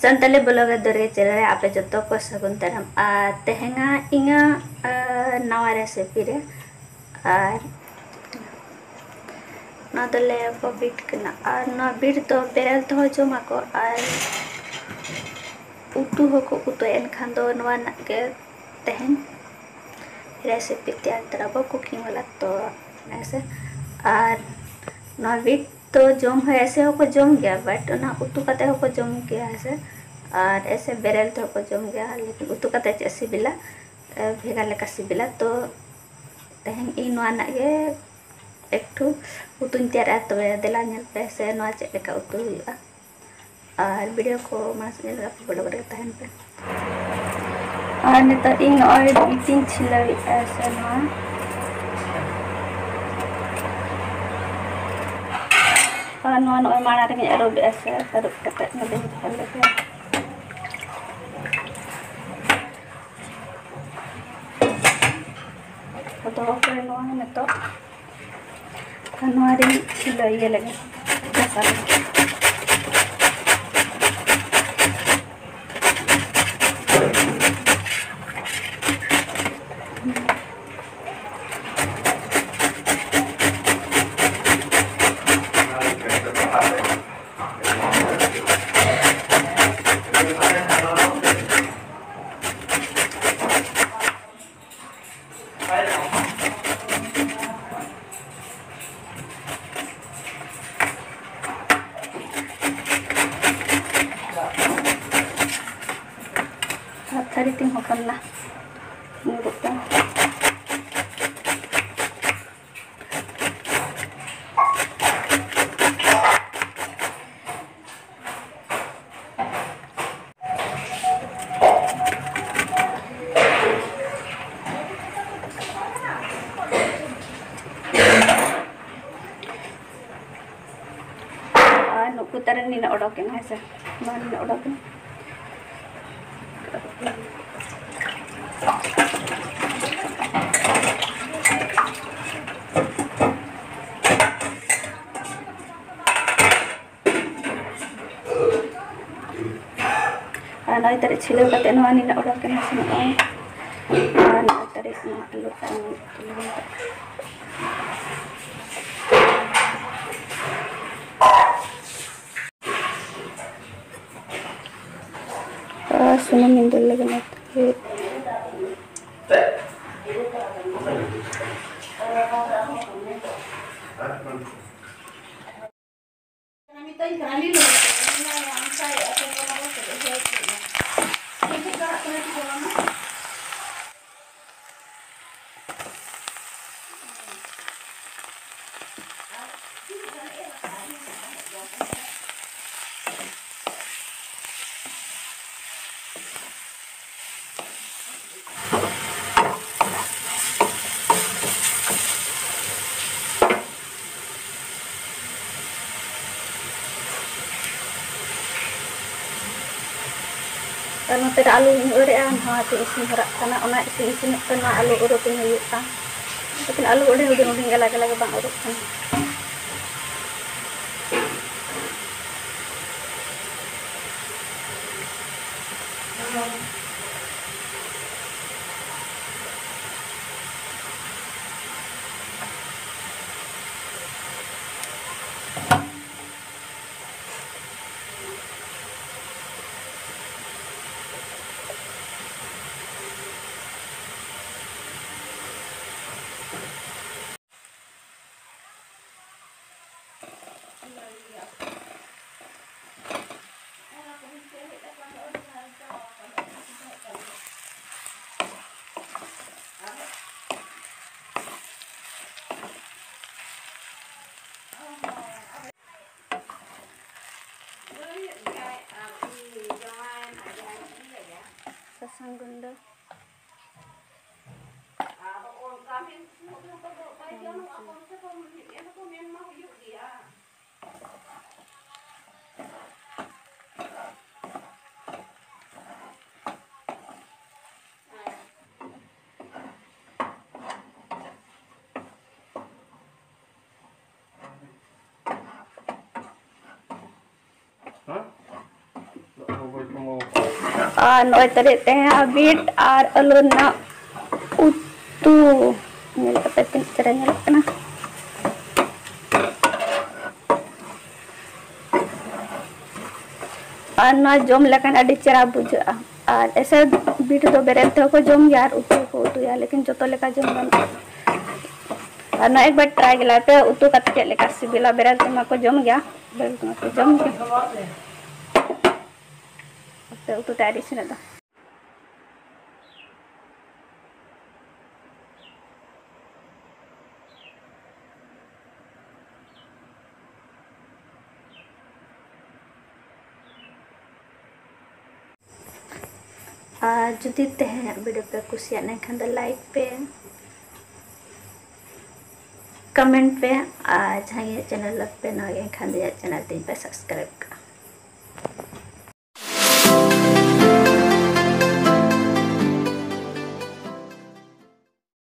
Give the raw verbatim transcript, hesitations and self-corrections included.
Santali blogger ᱫᱚᱨᱭᱟ channel ᱨᱮ ᱟᱯᱮ ᱡᱚᱛᱚ ᱠᱚ ᱥᱟᱹᱜᱩᱱ ᱫᱟᱨᱟᱢ᱾ ᱟᱨ ᱛᱮᱦᱮᱧᱟᱜ ᱤᱧᱟᱹᱜ, ᱟᱨ, ᱱᱟᱣᱟ ᱨᱮᱥᱤᱯᱤ ᱨᱮ, ᱟᱨ ᱱᱚᱣᱟ ᱫᱚ ᱞᱮᱵᱚ ᱵᱤᱴ ᱠᱟᱱᱟ᱾ ᱟᱨ ᱱᱚᱣᱟ ᱵᱤᱴ ᱫᱚ ᱵᱮᱨᱮᱞ ᱛᱮᱦᱚᱸ ᱡᱚᱢᱟᱠᱚ ᱟᱨ ᱩᱛᱩ ᱦᱚᱸᱠᱚ ᱩᱛᱩᱭᱟ᱾ ᱮᱱᱠᱷᱟᱱ ᱫᱚ ᱱᱚᱣᱟ ᱨᱮᱱᱟᱜ ᱜᱮ ᱛᱮᱦᱮᱧ ᱨᱮᱥᱤᱯᱤ ᱛᱮᱭᱟᱨ ᱛᱚᱨᱟ ᱵᱚ ᱠᱩᱠᱤᱝ ᱵᱟᱞᱟ᱾ ᱛᱚ ᱦᱮᱸ ᱥᱮ, ᱟᱨ ᱱᱚᱣᱟ ᱵᱤᱴ ᱛᱚ ᱡᱚᱢ ᱦᱚᱸ ᱮᱥᱮ ᱦᱚᱸᱠᱚ ᱡᱚᱢ ᱜᱮᱭᱟ, but ᱚᱱᱟ ᱩᱛᱩ ᱠᱟᱛᱮ ᱦᱚᱸᱠᱚ ᱡᱚᱢ ᱜᱮᱭᱟ, ᱦᱮᱸ ᱥᱮ᱾ ᱟᱨ ᱮᱥᱮ ᱵᱮᱨᱮᱞ ᱛᱮᱦᱚᱸ ᱠᱚ ᱡᱚᱢ ᱜᱮᱭᱟ, ᱞᱮᱠᱤᱱ ᱩᱛᱩ ᱠᱟᱛᱮ ᱪᱮᱫ ᱥᱤᱵᱤᱞᱟ, ᱮ, ᱵᱷᱮᱜᱟᱨ ᱞᱮᱠᱟ ᱥᱤᱵᱤᱞᱟ᱾ ᱛᱚ ᱛᱮᱦᱮᱧ ᱤᱧ ᱱᱚᱣᱟ ᱨᱮᱱᱟᱜ ᱜᱮ ᱮᱠᱴᱩ ᱩᱛᱩᱧ ᱛᱮᱭᱟᱨᱮᱜᱼᱟ᱾ ᱛᱚᱵᱮ ᱫᱮᱞᱟ ᱧᱮᱞ ᱯᱮ ᱥᱮ ᱱᱚᱣᱟ ᱪᱮᱫ ᱞᱮᱠᱟ ᱩᱛᱩ ᱦᱩᱭᱩᱜᱼᱟ, ᱟᱨ ᱵᱷᱤᱰᱤᱭᱳ ᱠᱚ ᱢᱟᱲᱟᱝ ᱥᱮᱫ ᱧᱮᱞ ᱞᱟᱹᱜᱤᱫ ᱵᱞᱚᱜ ᱨᱮ ᱛᱟᱦᱮᱱ ᱯᱮ᱾ ᱟᱨ ᱱᱤᱛᱚᱜ ᱤᱧ ᱱᱚᱜᱼᱚᱭ ᱵᱤᱴᱤᱧ ᱪᱷᱤᱞᱟᱹᱣᱮᱫᱼᱟ ᱥᱮ ᱱᱚᱣᱟ, ᱟᱨ ᱱᱚᱣᱟ ᱱᱚᱜᱼᱚᱭ ᱢᱟᱲᱟᱝ ᱨᱮᱜᱮᱧ ᱟᱹᱨᱩᱵᱮᱫᱼᱟ ᱥᱮ, ᱟᱹᱨᱩᱵ ᱠᱟᱛᱮᱫ ᱱᱚᱰᱮᱧ ᱫᱚᱦᱚ ᱞᱮᱫᱟ᱾ ᱫᱚᱦᱚ ᱠᱟᱜᱼᱟᱹᱧ ᱱᱚᱣᱟ ᱱᱤᱛᱚᱜ᱾ ᱟᱨ ᱱᱚᱣᱟ ᱨᱤᱧ ᱤᱭᱟᱹ ᱞᱮᱜᱮ, ᱢᱮᱥᱟ ᱞᱮᱜᱮ᱾ ᱟᱨ ᱛᱷᱟᱹᱨᱤ ᱛᱤᱧ ᱦᱚᱯᱚᱱ ᱮᱱᱟ, ᱧᱩᱨᱩᱜ ᱠᱟᱱᱟ᱾ ᱟᱨ ᱱᱩᱠᱩ ᱛᱟᱨᱮ ᱱᱤᱱᱟᱹᱜ ᱚᱰᱚᱠ ᱮᱱᱟ, ᱦᱮᱸ ᱥᱮ, ᱱᱚᱣᱟ ᱱᱤᱱᱟᱹᱜ ᱚᱰᱚᱠ ᱮᱱᱟ᱾ ᱛᱟᱨᱮ ᱪᱷᱤᱞᱟᱹᱣ ᱠᱟᱛᱮ ᱱᱚᱣᱟ ᱱᱤᱱᱟᱹᱜ ᱚᱰᱚᱠ ᱮᱱᱟ ᱥᱮ ᱱᱚᱜᱼᱚᱭ᱾ ᱟᱨ ᱱᱚᱜᱼᱚᱭ ᱛᱟᱨᱮ ᱱᱚᱣᱟ ᱟᱹᱞᱩ ᱟᱨ ᱱᱚᱣᱟ ᱟᱹᱞᱩ᱾ ᱟᱨ ᱥᱩᱱᱩᱢ ᱤᱧ ᱫᱩᱞ ᱞᱮᱜᱮ ᱱᱚᱛᱮ᱾ ᱟᱨ ᱱᱚᱛᱮ ᱨᱮ ᱟᱹᱞᱩᱧ ᱟᱹᱨᱮᱜᱼᱟ, ᱱᱚᱣᱟ ᱪᱮᱫ ᱤᱥᱤᱱ ᱦᱚᱨᱟᱜ ᱠᱟᱱᱟ, ᱚᱱᱟ ᱤᱥᱤᱱ ᱤᱥᱤᱱᱚᱜ ᱛᱮ ᱱᱚᱣᱟ ᱟᱹᱞᱩ ᱟᱹᱨᱩ ᱛᱤᱧ ᱦᱩᱭᱩᱜ ᱠᱟᱱ᱾ ᱞᱮᱠᱤᱱ ᱟᱹᱞᱩ ᱟᱹᱰᱤ ᱦᱩᱰᱤᱧ ᱦᱩᱰᱤᱧ ᱜᱮ ᱞᱟᱜᱮ ᱞᱟᱜᱮ ᱵᱟᱝ ᱟᱹᱨᱩᱜ ᱠᱟᱱᱟ᱾ ᱟᱨ ᱱᱚᱜᱼᱚᱭ ᱛᱟᱞᱮ ᱛᱮᱦᱮᱧᱟᱜ ᱵᱤᱴ ᱟᱨ ᱟᱹᱞᱩ ᱨᱮᱱᱟᱜ ᱩᱛᱩ᱾ ᱧᱮᱞ ᱠᱟᱛᱮ ᱛᱤᱱᱟᱹᱜ ᱪᱮᱦᱨᱟ ᱧᱮᱞᱚᱜ ᱠᱟᱱᱟ᱾ ᱟᱨ ᱱᱚᱣᱟ ᱡᱚᱢ ᱞᱮᱠᱷᱟᱱ ᱟᱹᱰᱤ ᱪᱮᱦᱨᱟ ᱵᱩᱡᱷᱟᱹᱜᱼᱟ᱾ ᱟᱨ ᱮᱥᱮ ᱵᱤᱴ ᱫᱚ ᱵᱮᱨᱮᱞ ᱛᱮᱦᱚᱸ ᱠᱚ ᱡᱚᱢ ᱜᱮᱭᱟ ᱟᱨ ᱩᱛᱩ ᱦᱚᱸᱠᱚ ᱩᱛᱩᱭᱟ, ᱞᱮᱠᱤᱱ ᱡᱚᱛᱚ ᱞᱮᱠᱟ ᱡᱚᱢ ᱜᱟᱱᱚᱜᱼᱟ᱾ ᱟᱨ ᱱᱚᱣᱟ ᱮᱠᱵᱟᱨ ᱴᱨᱟᱭ ᱜᱮᱞᱟᱭ ᱯᱮ, ᱩᱛᱩ ᱠᱟᱛᱮ ᱪᱮᱫ ᱞᱮᱠᱟ ᱥᱤᱵᱤᱞᱟ᱾ ᱵᱮᱨᱮᱞ ᱛᱮᱢᱟ ᱠᱚ ᱡᱚᱢ ᱜᱮᱭᱟ, ᱵᱮᱨᱮᱞ ᱛᱮᱢᱟ ᱠᱚ ᱡᱚᱢ ᱜᱮᱭᱟ᱾ ᱟᱯᱮ ᱩᱛᱩ ᱛᱮ ᱟᱹᱰᱤ ᱤᱥᱤᱱ ᱫᱚ᱾ ᱟᱨ ᱡᱩᱫᱤ ᱛᱮᱦᱮᱧᱟᱜ ᱵᱷᱤᱰᱤᱭᱳ ᱯᱮ ᱠᱩᱥᱤᱭᱟᱜ ᱮᱱᱠᱷᱟᱱ ᱫᱚ ᱞᱟᱭᱤᱠ ᱯᱮ, ᱠᱚᱢᱮᱱᱴ ᱯᱮ, ᱟᱨ ᱡᱟᱦᱟᱸᱭ ᱤᱧᱟᱹᱜ ᱪᱮᱱᱮᱞ ᱯᱮ ᱱᱟᱣᱟ ᱜᱮ ᱮᱱᱠᱷᱟᱱ ᱫᱚ ᱤᱧᱟᱹᱜ ᱪᱮᱱᱮᱞ ᱛᱤᱧ ᱯᱮ ᱥᱟᱵᱥᱠᱨᱟᱭᱤᱵᱽ ᱠᱟᱜᱼᱟ᱾